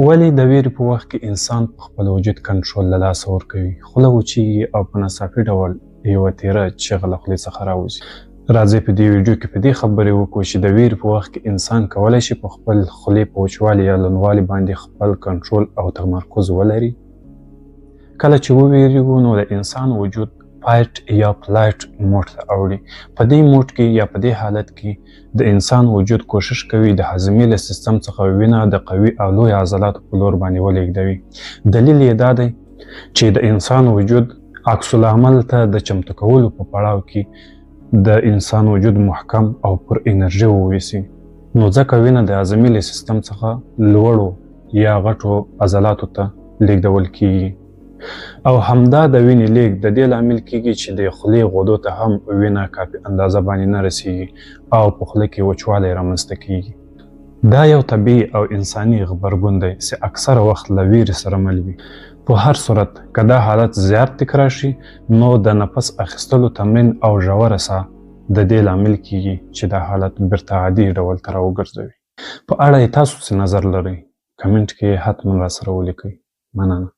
ولې د ویرې په وخت کې انسان په خپل وجود کنټرول له لاسه ورکوي، خوله وچیږي او په ناڅاپي ډول یوه تیره چیغه له خولې څخه راوځي؟ راځئ په دې ویډیو کې په دې خبرې وکړو چې د ویرې په وخت کې انسان کولی شي په خپل خولې په وچوالي یا لوندوالي باندې خپل کنټرول او تمرکز ولري. کله چې وویریږو نو د انسان وجود فایټ یا فلایټ موډ ته اوړي. په دې موډ کې یا په دې حالت کې د انسان وجود کوشش کوي د هاضمې له سیستم څخه وینه د قوي او لوی عضلاتو په لور باندې ولیږدوي. دلیل یې دا دی چې د انسان وجود عکس العمل ته د چمتو کولو په پړاو کې د انسان وجود محکم او پر انرژي وویسي، نو ځکه وینه د هاضمې له سیستم څخه لوړو یا غټو عضلاتو ته لیږدول کیږي او همدا د وینې لیږد د دې لامل کیږي چې د خولې غدو ته هم وینه کافي اندازه باندې نه رسیږي او په خوله کې وچوالی رامنځته کیږي. دا یو طبیعي او انساني غبرګون دی چې اکثره وخت له ویرې سره مل وي. په هر صورت که دا حالت زیات تکرار شي نو د نفس اخیستلو تمرین او ژوره ساه د دې لامل کیږي چې دا حالت بیرته عادي ډول ته راوګرځوي. په اړه یې تاسو څه نظر لرئ؟ کمنټ کې یې حتما راسره ولیکئ. مننه.